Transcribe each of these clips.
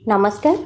ନମସ୍କାର,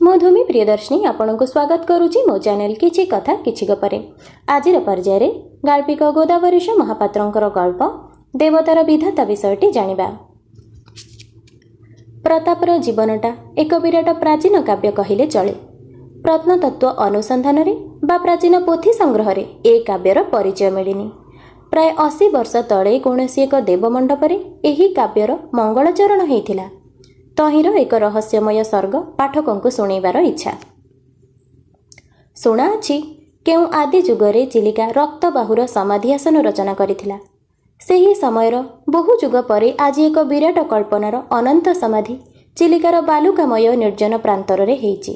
ମୁଁ ଧୂମି ପ୍ରିୟଦର୍ଶିନୀ ଆପଣଙ୍କୁ ସ୍ୱାଗତ କରୁଛି ମୋ ଚ୍ୟାନେଲ କିଛି କଥା କିଛି ଗପରେ। ଆଜିର ପର୍ଯ୍ୟାୟରେ ଗାଳ୍ପିକ ଗୋଦାବରୀଶ ମହାପାତ୍ରଙ୍କର ଗଳ୍ପ ଦେବତାର ବିଧାତା ବିଷୟଟି ଜାଣିବା। ପ୍ରତାପର ଜୀବନଟା ଏକ ବିରାଟ ପ୍ରାଚୀନ କାବ୍ୟ କହିଲେ ଚଳେ। ପ୍ରତ୍ନତତ୍ତ୍ୱ ଅନୁସନ୍ଧାନରେ ବା ପ୍ରାଚୀନ ପୋଥି ସଂଗ୍ରହରେ ଏ କାବ୍ୟର ପରିଚୟ ମିଳିନି। ପ୍ରାୟ 80 ବର୍ଷ ତଳେ କୌଣସି ଏକ ଦେବମଣ୍ଡପରେ ଏହି କାବ୍ୟର ମଙ୍ଗଳାଚରଣ ହେଇଥିଲା। ତହିଁର ଏକ ରହସ୍ୟମୟ ସର୍ଗ ପାଠକଙ୍କୁ ଶୁଣେଇବାର ଇଚ୍ଛା। ଶୁଣାଅଛି, କେଉଁ ଆଦି ଯୁଗରେ ଚିଲିକା ରକ୍ତବାହୁର ସମାଧି ଆସନ ରଚନା କରିଥିଲା। ସେହି ସମୟର ବହୁ ଯୁଗ ପରେ ଆଜି ଏକ ବିରାଟ କଳ୍ପନାର ଅନନ୍ତ ସମାଧି ଚିଲିକାର ବାଲୁକାମୟ ନିର୍ଜନ ପ୍ରାନ୍ତରରେ ହେଇଛି।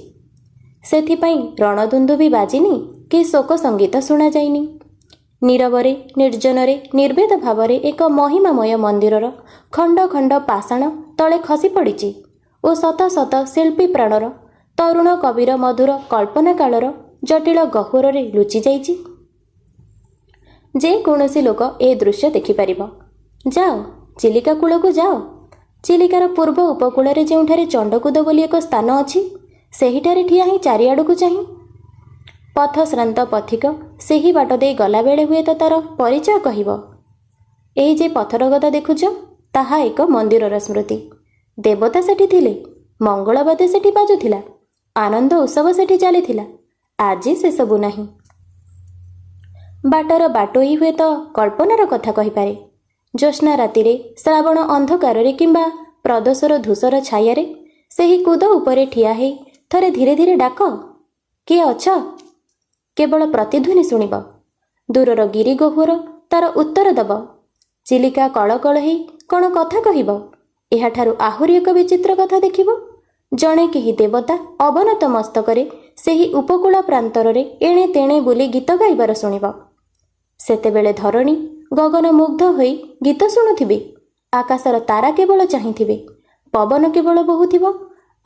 ସେଥିପାଇଁ ରଣଦୁନ୍ଦୁଭି ବାଜିନି କି ଶୋକ ସଙ୍ଗୀତ ଶୁଣାଯାଇନି। ନୀରବରେ, ନିର୍ଜନରେ, ନିର୍ବେଦ ଭାବରେ ଏକ ମହିମାମୟ ମନ୍ଦିରର ଖଣ୍ଡ ଖଣ୍ଡ ପାଷାଣ ତଳେ ଖସି ପଡ଼ିଛି ଓ ଶତ ଶତ ଶିଳ୍ପୀ ପ୍ରାଣର ତରୁଣ କବିର ମଧୁର କଳ୍ପନା କାଳର ଜଟିଳ ଗହ୍ୱରରେ ଲୁଚି ଯାଇଛି। ଯେ କୌଣସି ଲୋକ ଏ ଦୃଶ୍ୟ ଦେଖିପାରିବ। ଯାଅ, ଚିଲିକା କୂଳକୁ ଯାଅ। ଚିଲିକାର ପୂର୍ବ ଉପକୂଳରେ ଯେଉଁଠାରେ ଚଣ୍ଡକୁଦ ବୋଲି ଏକ ସ୍ଥାନ ଅଛି, ସେହିଠାରେ ଠିଆ ହେଇ ଚାରିଆଡ଼କୁ ଚାହିଁ। ପଥଶ୍ରାନ୍ତ ପଥିକ ସେହି ବାଟ ଦେଇ ଗଲାବେଳେ ହୁଏତ ତାର ପରିଚୟ କହିବ। ଏଇ ଯେ ପଥର ଗଦା ଦେଖୁଛ, ତାହା ଏକ ମନ୍ଦିରର ସ୍ମୃତି। ଦେବତା ସେଠି ଥିଲେ, ମଙ୍ଗଳବାଦ୍ୟ ସେଠି ବାଜୁଥିଲା, ଆନନ୍ଦ ଉତ୍ସବ ସେଠି ଚାଲିଥିଲା। ଆଜି ସେସବୁ ନାହିଁ। ବାଟର ବାଟୋଇ ହୁଏତ କଳ୍ପନାର କଥା କହିପାରେ। ଜ୍ୟୋତ୍ସ୍ନା ରାତିରେ, ଶ୍ରାବଣ ଅନ୍ଧକାରରେ କିମ୍ବା ପ୍ରଦୋଷର ଧୂସର ଛାୟାରେ ସେହି କୁଦ ଉପରେ ଠିଆ ହେଇ ଥରେ ଧୀରେ ଧୀରେ ଡାକ, "କିଏ ଅଛ?" କେବଳ ପ୍ରତିଧ୍ୱନି ଶୁଣିବ। ଦୂରର ଗିରି ଗହ୍ୱର ତାର ଉତ୍ତର ଦେବ। ଚିଲିକା କଳକଳ ହେଇ କ'ଣ କଥା କହିବ। ଏହାଠାରୁ ଆହୁରି ଏକ ବିଚିତ୍ର କଥା ଦେଖିବ। ଜଣେ କେହି ଦେବତା ଅବନତ ମସ୍ତକରେ ସେହି ଉପକୂଳ ପ୍ରାନ୍ତରରେ ଏଣେ ତେଣେ ବୁଲି ଗୀତ ଗାଇବାର ଶୁଣିବ। ସେତେବେଳେ ଧରଣୀ ଗଗନ ମୁଗ୍ଧ ହୋଇ ଗୀତ ଶୁଣୁଥିବେ। ଆକାଶର ତାରା କେବଳ ଚାହିଁଥିବେ। ପବନ କେବଳ ବହୁଥିବ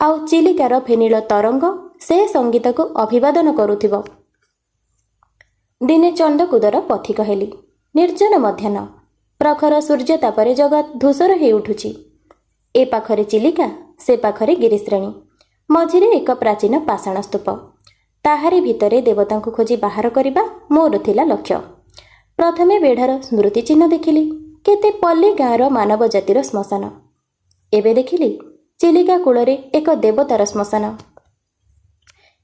ଆଉ ଚିଲିକାର ଫେନିଳ ତରଙ୍ଗ ସେ ସଙ୍ଗୀତକୁ ଅଭିବାଦନ କରୁଥିବ। ଦିନେ ଚଣ୍ଡକୁଦର ପଥିକ ହେଲି। ନିର୍ଜନ ମଧ୍ୟାହ୍ନ। ପ୍ରଖର ସୂର୍ଯ୍ୟତାପରେ ଜଗତ ଧୂସର ହେଇ ଉଠୁଛି। ଏ ପାଖରେ ଚିଲିକା, ସେ ପାଖରେ ଗିରିଶ୍ରେଣୀ, ମଝିରେ ଏକ ପ୍ରାଚୀନ ପାଷାଣ ସ୍ତୂପ। ତାହାରି ଭିତରେ ଦେବତାଙ୍କୁ ଖୋଜି ବାହାର କରିବା ମୋର ଥିଲା ଲକ୍ଷ୍ୟ। ପ୍ରଥମେ ବେଢ଼ାର ସ୍ମୃତି ଚିହ୍ନ ଦେଖିଲି, କେତେ ପଲ୍ଲୀ ଗାଁର ମାନବ ଜାତିର ଶ୍ମଶାନ। ଏବେ ଦେଖିଲି ଚିଲିକା କୂଳରେ ଏକ ଦେବତାର ଶ୍ମଶାନ।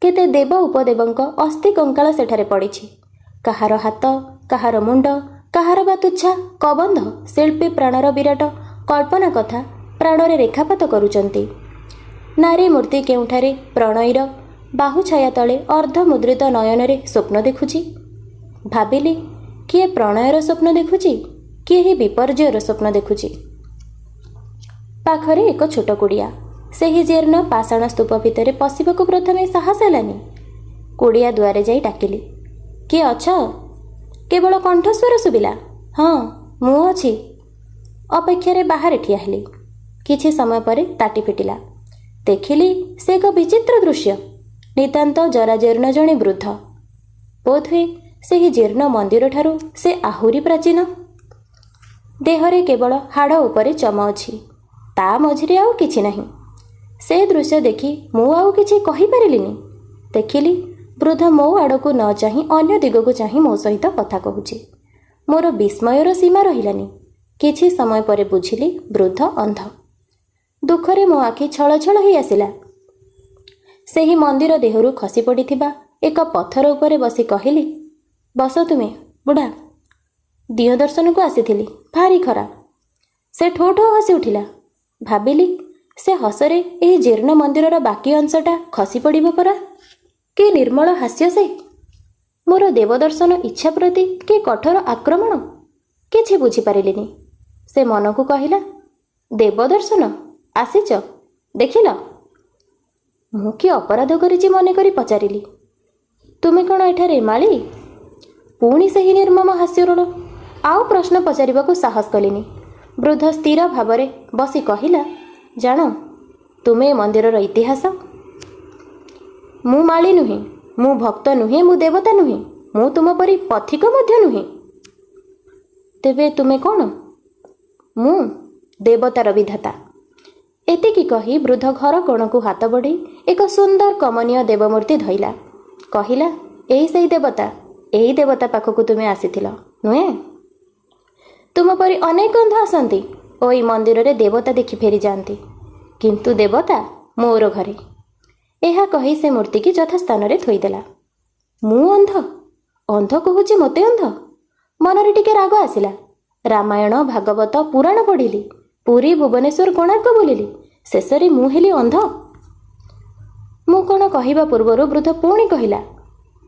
କେତେ ଦେବ ଉପଦେବଙ୍କ ଅସ୍ଥି କଙ୍କାଳ ସେଠାରେ ପଡ଼ିଛି। କାହାର ହାତ, କାହାର ମୁଣ୍ଡ, କାହାର ବା ତୁଚ୍ଛା କବନ୍ଧ ଶିଳ୍ପୀ ପ୍ରାଣର ବିରାଟ କଳ୍ପନା କଥା ପ୍ରାଣରେ ରେଖାପାତ କରୁଛନ୍ତି। ନାରୀ ମୂର୍ତ୍ତି କେଉଁଠାରେ ପ୍ରଣୟୀର ବାହୁଛାୟା ତଳେ ଅର୍ଦ୍ଧମୁଦ୍ରିତ ନୟନରେ ସ୍ୱପ୍ନ ଦେଖୁଛି। ଭାବିଲି, କିଏ ପ୍ରଣୟର ସ୍ୱପ୍ନ ଦେଖୁଛି, କିଏ ଏହି ବିପର୍ଯ୍ୟୟର ସ୍ୱପ୍ନ ଦେଖୁଛି। ପାଖରେ ଏକ ଛୋଟ କୁଡ଼ିଆ। ସେହି ଜୀର୍ଣ୍ଣ ପାଷାଣ ସ୍ତୂପ ଭିତରେ ପଶିବାକୁ ପ୍ରଥମେ ସାହସ ହେଲାନି। କୁଡ଼ିଆ ଦୁଆରେ ଯାଇ ଡାକିଲି, "କିଏ ଅଛ?" କେବଳ କଣ୍ଠସ୍ୱର ଶୁଭିଲା, "ହଁ, ମୁଁ ଅଛି।" ଅପେକ୍ଷାରେ ବାହାରେ ଠିଆ ହେଲି। କିଛି ସମୟ ପରେ ତାଟି ଫିଟିଲା। ଦେଖିଲି ସେ ଏକ ବିଚିତ୍ର ଦୃଶ୍ୟ। ନିତାନ୍ତ ଜରାଜୀର୍ଣ୍ଣ ଜଣେ ବୃଦ୍ଧ। ବୋଧହୁଏ ସେହି ଜୀର୍ଣ୍ଣ ମନ୍ଦିରଠାରୁ ସେ ଆହୁରି ପ୍ରାଚୀନ। ଦେହରେ କେବଳ ହାଡ଼ ଉପରେ ଚମ ଅଛି, ତା ମଝିରେ ଆଉ କିଛି ନାହିଁ। ସେ ଦୃଶ୍ୟ ଦେଖି ମୁଁ ଆଉ କିଛି କହିପାରିଲିନି। ଦେଖିଲି, ବୃଦ୍ଧ ମୋ ଆଡ଼କୁ ନ ଚାହିଁ ଅନ୍ୟ ଦିଗକୁ ଚାହିଁ ମୋ ସହିତ କଥା କହୁଛି। ମୋର ବିସ୍ମୟର ସୀମା ରହିଲାନି। କିଛି ସମୟ ପରେ ବୁଝିଲି, ବୃଦ୍ଧ ଅନ୍ଧ। ଦୁଃଖରେ ମୋ ଆଖି ଛଳଛଳ ହେଇ ଆସିଲା। ସେହି ମନ୍ଦିର ଦେହରୁ ଖସି ପଡ଼ିଥିବା ଏକ ପଥର ଉପରେ ବସି କହିଲି, "ବସ ତୁମେ ବୁଢ଼ା। ଦିଅଁ ଦର୍ଶନକୁ ଆସିଥିଲି, ଭାରି ଖରା।" ସେ ଠୋ ଠୋ ହସି ଉଠିଲା। ଭାବିଲି, ସେ ହସରେ ଏହି ଜୀର୍ଣ୍ଣ ମନ୍ଦିରର ବାକି ଅଂଶଟା ଖସି ପଡ଼ିବ ପରା। କି ନିର୍ମଳ ହାସ୍ୟ ସେ! ମୋର ଦେବଦର୍ଶନ ଇଚ୍ଛା ପ୍ରତି କି କଠୋର ଆକ୍ରମଣ! କିଛି ବୁଝିପାରିଲିନି। ସେ ମନକୁ କହିଲା, "ଦେବଦର୍ଶନ ଆସିଛ, ଦେଖିଲ?" ମୁଁ କି ଅପରାଧ କରିଛି ମନେକରି ପଚାରିଲି, "ତୁମେ କ'ଣ ଏଠାରେ ମାଳି?" ପୁଣି ସେହି ନିର୍ମମ ହାସ୍ୟରୋଳ। ଆଉ ପ୍ରଶ୍ନ ପଚାରିବାକୁ ସାହସ କଲିନି। ବୃଦ୍ଧ ସ୍ଥିର ଭାବରେ ବସି କହିଲା, "ଜାଣ ତୁମେ ଏ ମନ୍ଦିରର ଇତିହାସ? ମୁଁ ମାଳି ନୁହେଁ, ମୁଁ ଭକ୍ତ ନୁହେଁ, ମୁଁ ଦେବତା ନୁହେଁ, ମୁଁ ତୁମ ପରି ପଥିକ ମଧ୍ୟ ନୁହେଁ।" "ତେବେ ତୁମେ କ'ଣ?" "ମୁଁ ଦେବତାର ବିଧାତା।" ଏତିକି କହି ବୃଦ୍ଧ ଘର କୋଣକୁ ହାତ ବଢ଼େଇ ଏକ ସୁନ୍ଦର କମନୀୟ ଦେବମୂର୍ତ୍ତି ଧଇଲା। କହିଲା, ଏଇ ସେଇ ଦେବତା, ଏହି ଦେବତା ପାଖକୁ ତୁମେ ଆସିଥିଲ, ନୁହେଁ? ତୁମ ପରି ଅନେକ ଅନ୍ଧ ଆସନ୍ତି ଓ ଏଇ ମନ୍ଦିରରେ ଦେବତା ଦେଖି ଫେରିଯାଆନ୍ତି, କିନ୍ତୁ ଦେବତା ମୋର ଘରେ। ଏହା କହି ସେ ମୂର୍ତ୍ତିକି ଯଥାସ୍ଥାନରେ ଥୋଇଦେଲା। ମୁଁ ଅନ୍ଧ? ଅନ୍ଧ କହୁଛି ମୋତେ ଅନ୍ଧ? ମନରେ ଟିକେ ରାଗ ଆସିଲା। ରାମାୟଣ, ଭାଗବତ, ପୁରାଣ ପଢ଼ିଲି, ପୁରୀ, ଭୁବନେଶ୍ୱର, କୋଣାର୍କ ବୁଲିଲି, ଶେଷରେ ମୁଁ ହେଲି ଅନ୍ଧ? ମୁଁ କ'ଣ କହିବା ପୂର୍ବରୁ ବୃଦ୍ଧ ପୁଣି କହିଲା,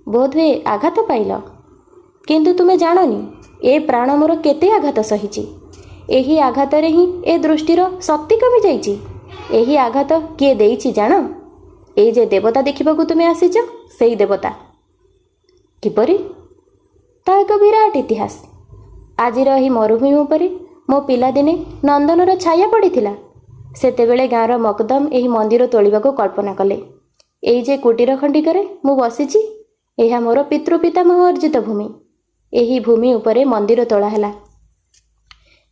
ବୋଧହୁଏ ଆଘାତ ପାଇଲ, କିନ୍ତୁ ତୁମେ ଜାଣନି ଏ ପ୍ରାଣ ମୋର କେତେ ଆଘାତ ସହିଛି। ଏହି ଆଘାତରେ ହିଁ ଏ ଦୃଷ୍ଟିର ଶକ୍ତି କମିଯାଇଛି। ଏହି ଆଘାତ କିଏ ଦେଇଛି ଜାଣ? ଏଇ ଯେ ଦେବତା ଦେଖିବାକୁ ତୁମେ ଆସିଛ, ସେଇ ଦେବତା। କିପରି? ତା ଏକ ବିରାଟ ଇତିହାସ। ଆଜିର ଏହି ମରୁଭୂମି ଉପରେ ମୋ ପିଲାଦିନେ ନନ୍ଦନର ଛାୟା ପଡ଼ିଥିଲା। ସେତେବେଳେ ଗାଁର ମକଦମ ଏହି ମନ୍ଦିର ତୋଳିବାକୁ କଳ୍ପନା କଲେ। ଏଇ ଯେ କୁଟୀର ଖଣ୍ଡିକରେ ମୁଁ ବସିଛି, ଏହା ମୋର ପିତୃପିତାମହ ଅର୍ଜିତ ଭୂମି। ଏହି ଭୂମି ଉପରେ ମନ୍ଦିର ତୋଳା ହେଲା।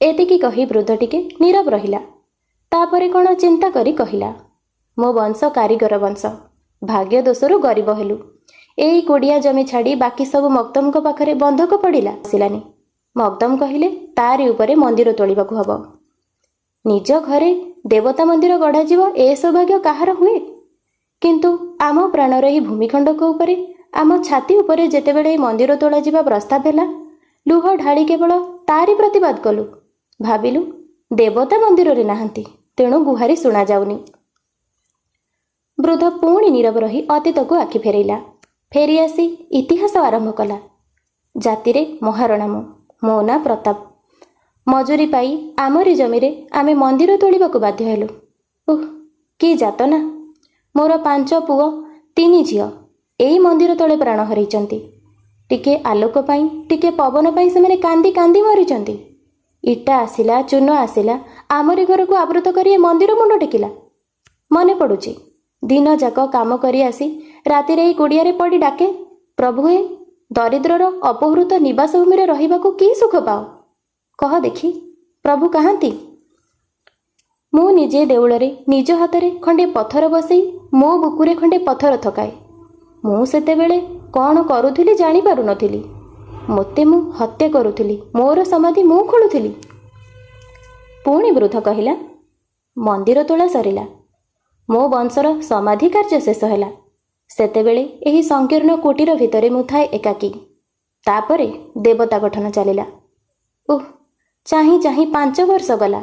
ଏତିକି କହି ବୃଦ୍ଧ ଟିକେ ନୀରବ ରହିଲା। ତାପରେ କ'ଣ ଚିନ୍ତା କରି କହିଲା, ମୋ ବଂଶ କାରିଗର ବଂଶ, ଭାଗ୍ୟ ଦୋଷରୁ ଗରିବ ହେଲୁ। ଏଇ କୁଡ଼ିଆ ଜମି ଛାଡ଼ି ବାକି ସବୁ ମକଦମଙ୍କ ପାଖରେ ବନ୍ଧକ ପଡ଼ିଲା। ଆସିଲାନି। ମକଦମ କହିଲେ ତାରି ଉପରେ ମନ୍ଦିର ତୋଳିବାକୁ ହବ। ନିଜ ଘରେ ଦେବତା ମନ୍ଦିର ଗଢ଼ାଯିବ, ଏ ସୌଭାଗ୍ୟ କାହାର ହୁଏ? କିନ୍ତୁ ଆମ ପ୍ରାଣର ଏହି ଭୂମିଖଣ୍ଡକ ଉପରେ, ଆମ ଛାତି ଉପରେ ଯେତେବେଳେ ଏହି ମନ୍ଦିର ତୋଳାଯିବା ପ୍ରସ୍ତାବ ହେଲା, ଲୁହ ଢାଳି କେବଳ ତାରି ପ୍ରତିବାଦ କଲୁ। ଭାବିଲୁ ଦେବତା ମନ୍ଦିରରେ ନାହାନ୍ତି, ତେଣୁ ଗୁହାରି ଶୁଣାଯାଉନି। ବୃଦ୍ଧ ପୁଣି ନୀରବ ରହି ଅତୀତକୁ ଆଖି ଫେରାଇଲା। ଫେରିଆସି ଇତିହାସ ଆରମ୍ଭ କଲା। ଜାତିରେ ମହାରଣା ମୁଁ, ମୋ ନାଁ ପ୍ରତାପ। ମଜୁରୀ ପାଇ ଆମରି ଜମିରେ ଆମେ ମନ୍ଦିର ତୋଳିବାକୁ ବାଧ୍ୟ ହେଲୁ। ଉଃ, କି ଯାତନା! ମୋର 5 ପୁଅ, 3 ଝିଅ ଏଇ ମନ୍ଦିର ତଳେ ପ୍ରାଣ ହରାଇଛନ୍ତି। ଟିକେ ଆଲୋକ ପାଇଁ, ଟିକେ ପବନ ପାଇଁ ସେମାନେ କାନ୍ଦି କାନ୍ଦି ମରିଛନ୍ତି। ଇଟା ଆସିଲା, ଚୂନ ଆସିଲା, ଆମରି ଘରକୁ ଆବୃତ କରି ଏ ମନ୍ଦିର ମୁଣ୍ଡ ଟେକିଲା। ମନେ ପଡ଼ୁଛି, ଦିନ ଯାକ କାମ କରି ଆସି ରାତିରେ ଏଇ କୁଡ଼ିଆରେ ପଡ଼ି ଡାକେ, ପ୍ରଭୁ ହେ, ଦରିଦ୍ରର ଅପହୃତ ନିବାସ ଭୂମିରେ ରହିବାକୁ କି ସୁଖ ପାଅ? କହ ଦେଖି, ପ୍ରଭୁ କାହାନ୍ତି? ମୁଁ ନିଜେ ଦେଉଳରେ ନିଜ ହାତରେ ଖଣ୍ଡେ ପଥର ବସେଇ ମୋ ବୁକୁରେ ଖଣ୍ଡେ ପଥର ଥକାଏ। ମୁଁ ସେତେବେଳେ କ'ଣ କରୁଥିଲି ଜାଣିପାରୁନଥିଲି। ମୋତେ ମୁଁ ହତ୍ୟା କରୁଥିଲି, ମୋର ସମାଧି ମୁଁ ଖୋଳୁଥିଲି। ପୁଣି ବୃଦ୍ଧ କହିଲା, ମନ୍ଦିର ତୋଳା ସରିଲା, ମୋ ବଂଶର ସମାଧି କାର୍ଯ୍ୟ ଶେଷ ହେଲା। ସେତେବେଳେ ଏହି ସଂକୀର୍ଣ୍ଣ କୁଟୀର ଭିତରେ ମୁଁ ଥାଏ ଏକାକୀ। ତାପରେ ଦେବତା ଗଠନ ଚାଲିଲା। ଉଃ, ଚାହିଁ ଚାହିଁ 5 ବର୍ଷ ଗଲା।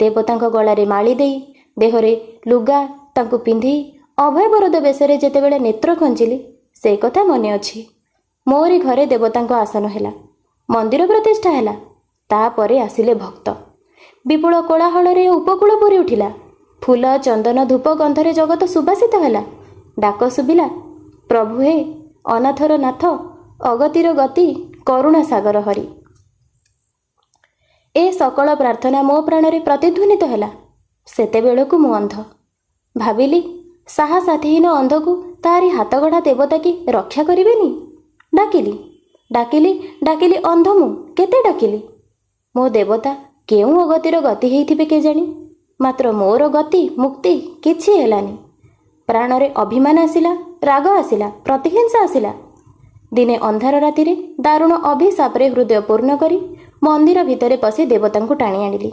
ଦେବତାଙ୍କ ଗଳାରେ ମାଳି ଦେଇ, ଦେହରେ ଲୁଗା ତାଙ୍କୁ ପିନ୍ଧେଇ ଅଭୟ ବରଦ ବେଶରେ ଯେତେବେଳେ ନେତ୍ର ଖଞ୍ଜିଲି, ସେ କଥା ମନେ ଅଛି। ମୋରି ଘରେ ଦେବତାଙ୍କ ଆସନ ହେଲା, ମନ୍ଦିର ପ୍ରତିଷ୍ଠା ହେଲା। ତାପରେ ଆସିଲେ ଭକ୍ତ। ବିପୁଳ କୋଳାହଳରେ ଉପକୂଳ ପୁରି ଉଠିଲା। ଫୁଲ, ଚନ୍ଦନ, ଧୂପ ଗନ୍ଧରେ ଜଗତ ସୁବାସିତ ହେଲା। ଡାକ ଶୁଭିଲା, ପ୍ରଭୁ ହେ, ଅନାଥର ନାଥ, ଅଗତିର ଗତି, କରୁଣା ସାଗର ହରି। ଏ ସକଳ ପ୍ରାର୍ଥନା ମୋ ପ୍ରାଣରେ ପ୍ରତିଧ୍ୱନିତ ହେଲା। ସେତେବେଳକୁ ମୁଁ ଅନ୍ଧ। ଭାବିଲି, ସାହାସାଥୀହୀନ ଅନ୍ଧକୁ ତାରି ହାତଗଢ଼ା ଦେବତା କି ରକ୍ଷା କରିବେନି? ଡାକିଲି, ଡାକିଲି, ଡାକିଲି, ଅନ୍ଧ ମୁଁ କେତେ ଡାକିଲି। ମୋ ଦେବତା କେଉଁ ଅଗତିର ଗତି ହେଇଥିବେ କେଜାଣି, ମାତ୍ର ମୋର ଗତି ମୁକ୍ତି କିଛି ହେଲାନି। ପ୍ରାଣରେ ଅଭିମାନ ଆସିଲା, ରାଗ ଆସିଲା, ପ୍ରତିହିଂସା ଆସିଲା। ଦିନେ ଅନ୍ଧାର ରାତିରେ ଦାରୁଣ ଅଭିଶାପରେ ହୃଦୟ ପୂର୍ଣ୍ଣ କରି ମନ୍ଦିର ଭିତରେ ପଶି ଦେବତାଙ୍କୁ ଟାଣି ଆଣିଲି।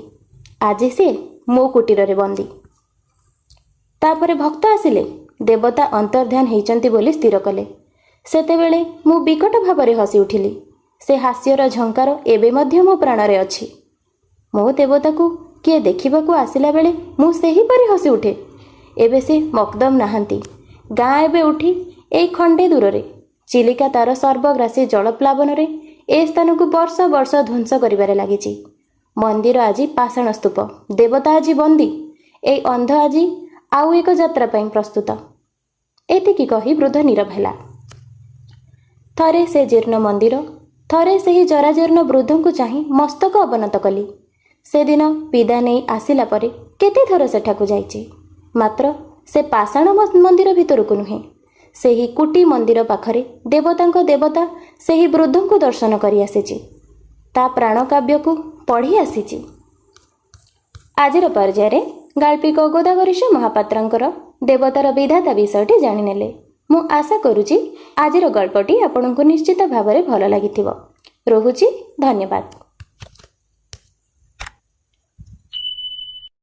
ଆଜି ସିଏ ମୋ କୁଟୀରରେ ବନ୍ଦୀ। ତାପରେ ଭକ୍ତ ଆସିଲେ, ଦେବତା ଅନ୍ତର୍ଧ୍ୟାନ ହେଇଛନ୍ତି ବୋଲି ସ୍ଥିର କଲେ। ସେତେବେଳେ ମୁଁ ବିକଟ ଭାବରେ ହସି ଉଠିଲି। ସେ ହାସ୍ୟର ଝଙ୍କାର ଏବେ ମଧ୍ୟ ମୋ ପ୍ରାଣରେ ଅଛି। ମୋ ଦେବତାକୁ କିଏ ଦେଖିବାକୁ ଆସିଲା ବେଳେ ମୁଁ ସେହିପରି ହସି ଉଠେ। ଏବେ ସେ ମକଦମ ନାହାନ୍ତି। ଗାଁ ଏବେ ଉଠି ଏଇ ଖଣ୍ଡେ ଦୂରରେ। ଚିଲିକା ତାର ସର୍ବଗ୍ରାସୀ ଜଳପ୍ଲାବନରେ ଏ ସ୍ଥାନକୁ ବର୍ଷ ବର୍ଷ ଧ୍ୱଂସ କରିବାରେ ଲାଗିଛି। ମନ୍ଦିର ଆଜି ପାଷାଣ ସ୍ତୂପ, ଦେବତା ଆଜି ବନ୍ଦୀ। ଏଇ ଅନ୍ଧ ଆଜି ଆଉ ଏକ ଯାତ୍ରା ପାଇଁ ପ୍ରସ୍ତୁତ। ଏତିକି କହି ବୃଦ୍ଧ ନୀରବ ହେଲା। ଥରେ ସେ ଜୀର୍ଣ୍ଣ ମନ୍ଦିର, ଥରେ ସେହି ଜରାଜୀର୍ଣ୍ଣ ବୃଦ୍ଧଙ୍କୁ ଚାହିଁ ମସ୍ତକ ଅବନତ କଲି। ସେଦିନ ବିଦା ନେଇ ଆସିଲା ପରେ କେତେଥର ସେଠାକୁ ଯାଇଛି, ମାତ୍ର ସେ ପାଷାଣ ମନ୍ଦିର ଭିତରକୁ ନୁହେଁ, ସେହି କୁଟି ମନ୍ଦିର ପାଖରେ ଦେବତାଙ୍କ ଦେବତା ସେହି ବୃଦ୍ଧଙ୍କୁ ଦର୍ଶନ କରି ଆସିଛି, ତା ପ୍ରାଣକାବ୍ୟକୁ ପଢ଼ି ଆସିଛି। ଆଜିର ପର୍ଯ୍ୟାୟରେ ଗାଳ୍ପିକ ଗୋଦାବରୀଶ ମହାପାତ୍ରଙ୍କର ଦେବତାର ବିଧାତା ବିଷୟଟି ଜାଣିନେଲେ। ମୁଁ ଆଶା କରୁଛି ଆଜିର ଗଳ୍ପଟି ଆପଣଙ୍କୁ ନିଶ୍ଚିତ ଭାବରେ ଭଲ ଲାଗିଥିବ। ରହୁଛି, ଧନ୍ୟବାଦ।